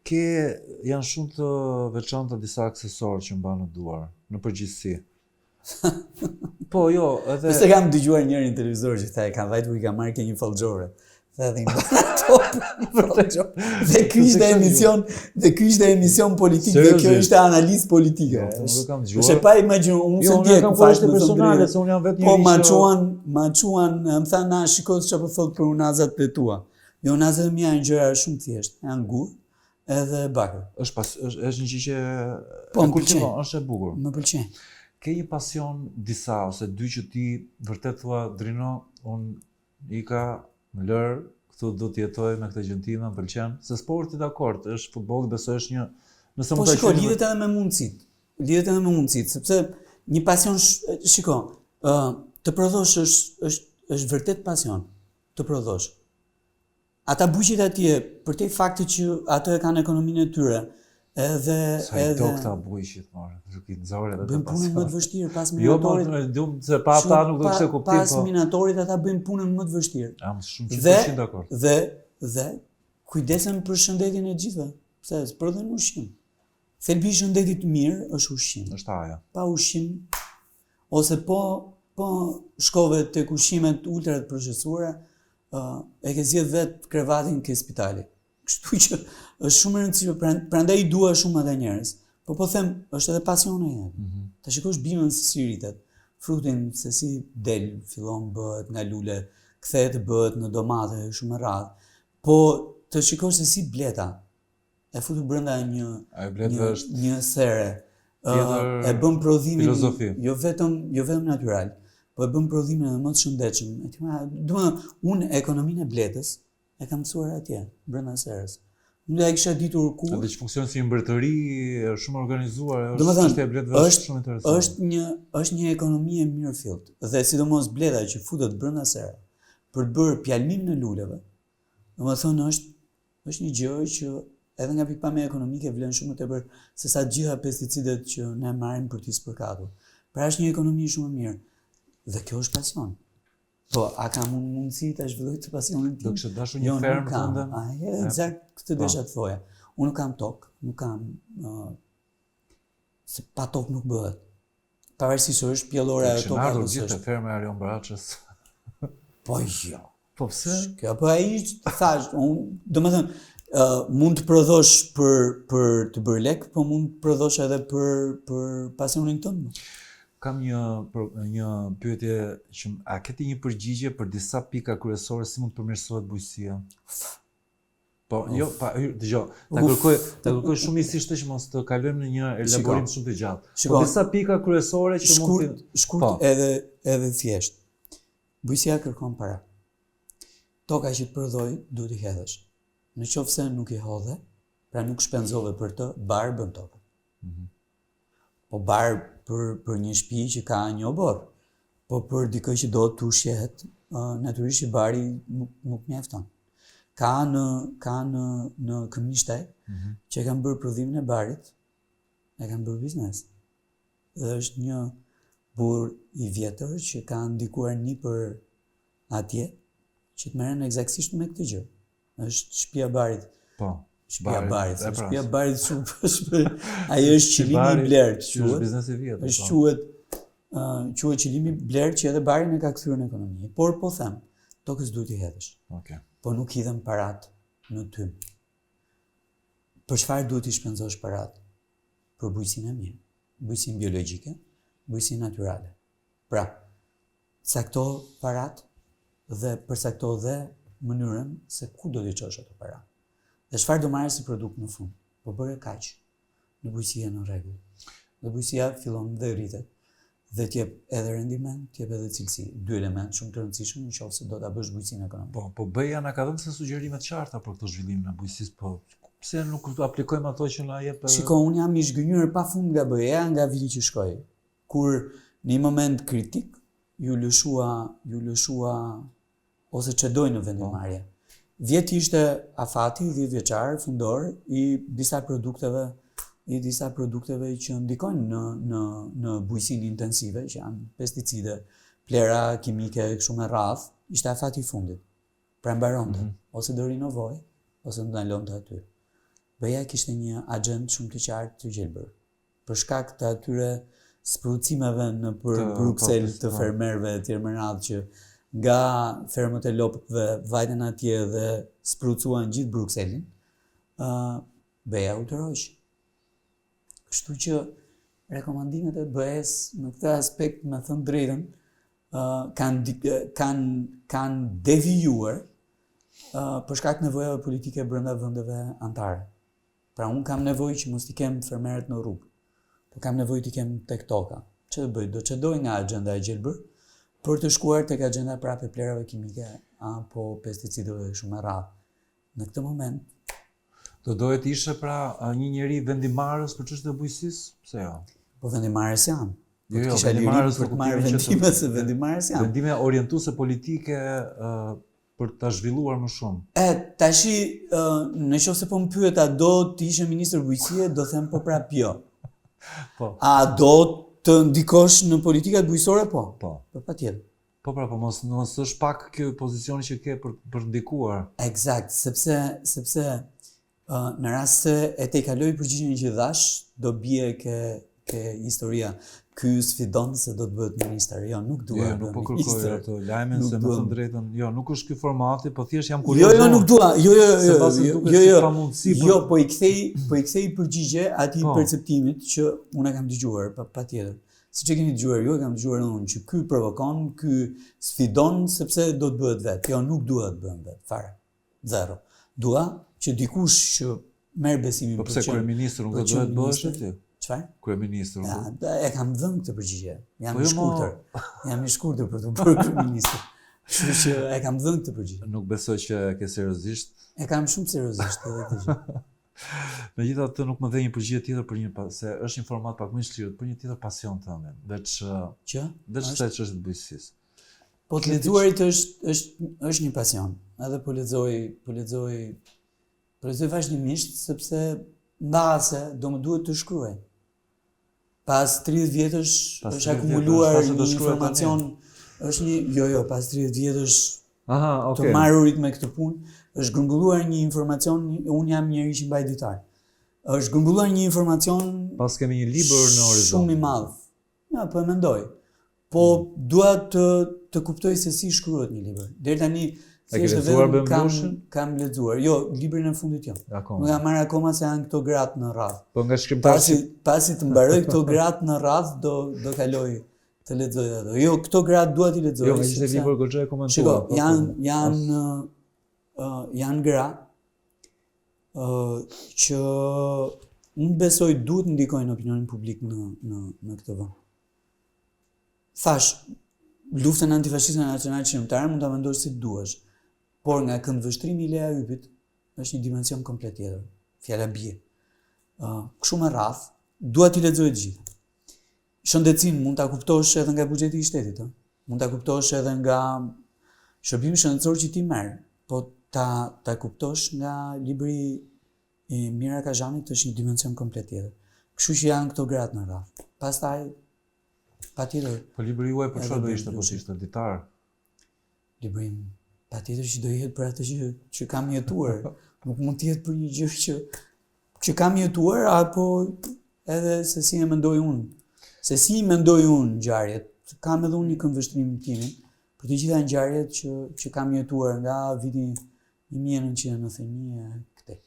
Ke janë shumë të veçanta disa aksesorë që mban në duar, në përgjithësi. Po, jo, edhe Pse kam dëgjuar njërin në televizor që tha e ka vajtur i ka marrë ke një fallxhore. Tha edhe i mban ato fallxhore. Dhe ky ishte emision, dhe ky ishte emision politik dhe kjo ishte analizë politike. Jo, nuk e kam dëgjuar. Është e pa imagjinuar, unë jo, s'e di, kam kushte personale, se unë jam vetë njeri. Po ma çuan, ma çuan, më thanë na shiko çfarë po thotë për unazat e tua. Jo, unazat e mia janë gjëra shumë të thjeshta, janë gur edhe bakër. Është pas është është një gjë që po, e kultivon, është e bukur. Më pëlqen. Ke një pasion disa ose dy që ti vërtet thua Drino, unë ika, më lër, këtu do të jetoj me këtë gjënë time, më pëlqen. Se sporti dakord, është futbolli, besoj është një nëse po mund ta shiko, lidhet edhe me mundësitë. Lidhet edhe me mundësitë, sepse një pasion shiko, ë të prodhosh është është është vërtet pasion të prodhosh. Ata bujqit atje, përtej faktit që ato e kanë ekonominë e tyre, edhe Sa i do këta bujqit, more, nuk i nxore edhe bëjnë punën më të vështirë pas minatorit. Jo, po, dum se pa ata nuk do kishte kuptim. Pas po. minatorit ata bëjnë punën më të vështirë. Jam shumë 100% dakord. Dhe dhe kujdesen për shëndetin e gjithëve, pse prodhojnë ushqim. Thelbi i shëndetit të mirë është ushqim. Është ajo. Pa ushqim ose po po shkove tek ushqimet ultra të procesuara, uh, e ke zgjedh vetë krevatin ke spitali. Kështu që është shumë e rëndësishme, prandaj i dua shumë ata njerëz. Po po them, është edhe pasioni jam. Mm -hmm. Ta shikosh bimën se si rritet, frutin se si del, fillon bëhet nga lule, kthehet bëhet në domate shumë me radhë. Po të shikosh se si bleta e futur brenda një një, është një sere. Uh, e bën prodhimin filozofi. jo vetëm jo vetëm natyral, po e bën prodhimin edhe më të shëndetshëm. E ti ma, domethënë, unë ekonominë e bletës e kam mësuar atje, brenda serës. Nuk do e kisha ditur kur. Edhe që funksionon si një mbretëri shumë e organizuar, është çështja e bletëve është shumë interesante. Është një është një ekonomi e mirëfilltë dhe sidomos bleta që futet brenda sere për të bërë pjalmimin e luleve, domethënë është Është një gjë që edhe nga pikëpamja ekonomike vlen shumë më tepër se sa të gjitha pesticidet që ne marrim për t'i spërkatur. Pra është një ekonomi shumë e mirë. Dhe kjo është pasion. Po, a kam unë mundësi ta zhvilloj këtë pasionin tim? Do kishe dashur një jo, fermë tënde? A, ekzakt këtë po. desha të thoja. Unë nuk kam tokë, nuk kam uh, se pa tokë nuk bëhet. Pavarësisht se është pjellore ajo toka apo s'është. Gjithë ferma e Arion Braçës. Po jo. Po pse? Kjo po ai thash, unë, domethënë, uh, mund të prodhosh për për të bërë lek, po mund të prodhosh edhe për për pasionin tënd. Kam një për, një pyetje që a ke ti një përgjigje për disa pika kryesore si mund të përmirësohet bujqësia? Po, jo, pa, dëgjo, ta kërkoj, ta kërkoj shumë miqësisht që mos të kalojmë në një elaborim shumë të gjatë. Po disa pika kryesore që mund të shkurt po. edhe edhe thjesht. Bujqësia kërkon para. Toka që të prodhojë duhet t'i hedhësh. Në qoftë se nuk i hodhe, pra nuk shpenzove për të, bar bën toka. Mm -hmm. Po bar për për një shtëpi që ka një oborr. Po për dikë që do të ushqehet, natyrisht që bari nuk nuk mjafton. Ka në ka në në Këmishtaj mm -hmm. që e kanë bërë prodhimin e barit, e kanë bërë biznes. Dhe është një burrë i vjetër që ka ndikuar nipër atje që të merren ekzaktësisht me këtë gjë. Është shtëpia e barit. Po. Shtëpia e barit, pra. shtëpia e barit shumë është. Ai është qilimi i blertë, quhet. Është biznes i vjetër. Është po. quhet ë quhet qilimi i blertë që edhe barin e ka kthyer në ekonomi. Por po them, tokës duhet t'i hedhësh. Okej. Okay. Po nuk hidhen parat në tym. Për çfarë duhet t'i shpenzosh parat? Për bujqësinë e mirë, bujqësinë biologjike, bujqësinë natyrale. Pra, Cakto paratë dhe përcakto dhe mënyrën se ku do t'i çosh ato para. Dhe çfarë do marrësh si produkt në fund. Po bëre kaq, në bujqësi je në rregull. Dhe bujqësia fillon dhe rritet dhe të jep edhe rendiment, të jep edhe cilësi. Dy elementë shumë të rëndësishëm në qoftë se do ta bësh bujqësinë ekonomike. Po, po BE-ja na ka dhënë ca sugjerime të qarta për këtë zhvillimin e bujqësisë, po pse nuk aplikojmë ato që na jep Shiko, unë jam i zhgënjyer pafund nga BE-ja nga viti që shkoi. Kur në një moment kritik ju lëshua, ju lëshua ose çedoi në vendimmarrje. Vjet ishte afati 10 vjeçar fundor i disa produkteve i disa produkteve që ndikojnë në në në bujqësinë intensive, që janë pesticide, plehra kimike kështu me radhë, ishte afati i fundit. Pra mbaronte, mm -hmm. ose do rinovohej, ose do ndalonte aty. BE-ja kishte një axhendë shumë të qartë të gjelbër. Për shkak të atyre sprucimeve nëpër Bruksel të po. fermerëve e tjerë me radhë që nga fermët e lopëve vajtën atje dhe sprucuan gjithë Brukselin, ë uh, BE-ja u tërhoq. Kështu që rekomandimet e BE-së në këtë aspekt, me thënë drejtën, uh, kanë kanë kanë devijuar uh, për shkak të nevojave politike brenda vendeve anëtare. Pra unë kam nevojë që mos t'i kem fermerët në rrugë, po kam nevojë t'i kem tek toka. Ç'do bëj? Do çedoj nga axhenda e gjelbër për të shkuar tek axhenda prapë e plehrave kimike apo pesticideve kështu me radhë. Në këtë moment Do doje të ishe pra një njeri vendimmarrës për çështjet e bujqësisë? Pse jo? Po vendimmarrës jam. Po jo, jo, kisha lirinë për të marrë vendime se vendimmarrës jam. Vendime orientuese politike uh, për ta zhvilluar më shumë. E, tashi, uh, në qoftë se po më pyet a do të ishe ministër bujqësie, do them po prapë jo. Po. A do të ndikosh në politikat bujqësore? Po. Po. Po patjetër. Po pra, po mos mos është pak kjo pozicioni që ke për për ndikuar. Eksakt, sepse sepse uh, në rast se e tejkaloj përgjigjen që dhashë, do bie ke ke historia. Ky sfidon se do të bëhet ministër. Jo, nuk dua. Jo, nuk po kërkoj ato lajmin se me thënë drejtën, jo, nuk është ky formati, po thjesht jam kurioz. Jo, jo, nuk dua. Jo, jo, jo, jo, jo, jo. Pamundësi për... Jo, po i kthej, po i kthej përgjigje atij po. perceptimit që unë e kam dëgjuar, pa patjetër. Siç e keni dëgjuar ju, e kam dëgjuar edhe unë që ky provokon, ky sfidon sepse do të bëhet vetë. Jo, nuk dua të bëhem vetë, fare. Zero. Dua që dikush që merr besimin po pse kryeministër nuk do të bëhesh ti? Çfarë? Kryeministër. Ja, e kam dhënë këtë përgjigje. Jam po i jo, shkurtër. Jam i shkurtër për t'u bërë kryeministër. Kështu që e kam dhënë këtë përgjigje. Nuk besoj që e ke seriozisht. E kam shumë seriozisht edhe këtë gjë. Megjithatë nuk më dhe një përgjigje tjetër për një se është një format pak më i shlirët, për një tjetër pasion tëndin, veç që veç kësaj çështjes të bujqësisë. Po të lexuarit është është është një pasion. Edhe po lexoj, po lexoj po lexoj vazhdimisht sepse mbase do më duhet të shkruaj. Pas 30 vjetësh pas është akumuluar një informacion, është një, jo, jo, pas 30 vjetësh Aha, okay. të marrurit me këtë punë, është grumbulluar një informacion, unë jam njeri që mbaj ditar. Është grumbulluar një informacion Pas kemi një libër në horizont. Shumë i madh. Ja, po e mendoj. Po mm. dua të të kuptoj se si shkruhet një libër. Deri tani E ke lexuar Ben kam, kam lexuar. Jo, librin e fundit jo. Akoma. Nuk kam marrë akoma se janë këto gratë në radhë. Po nga shkrimtar pasi pasi të mbaroj këto gratë në radhë do do kaloj të lexoj ato. Jo, këto gratë dua t'i lexoj. Jo, ishte libër goxha e komentuar. Shiko, po, janë po, janë uh, janë gra uh, që unë besoj duhet ndikojnë opinionin publik në në në këtë vend. Thashë, luftën antifashiste nacionalçlirimtare mund ta mendosh si të duash, por nga këndvështrimi i Lea Ypit është një dimension komplet tjetër. Fjala bie. Ë, uh, kështu me radhë, dua t'i lexoj të gjitha. Shëndetësinë mund ta kuptosh edhe nga buxheti i shtetit, ë. Mund ta kuptosh edhe nga shërbimi shëndetësor që ti merr, po ta ta kuptosh nga libri i Mira Kazhanit është një dimension komplet tjetër. Kështu që janë këto gratë në radhë. Pastaj patjetër. Po libri juaj për çfarë do ishte, po ishte ditar? Libri im patjetër që do jetë për atë që që kam jetuar. Nuk mund të jetë për një gjë që që kam jetuar apo edhe se si e mendoj unë. Se si i mendoj unë ngjarjet. Kam edhe unë një këndvështrim timin për të gjitha ngjarjet që që kam jetuar nga viti 1991 e.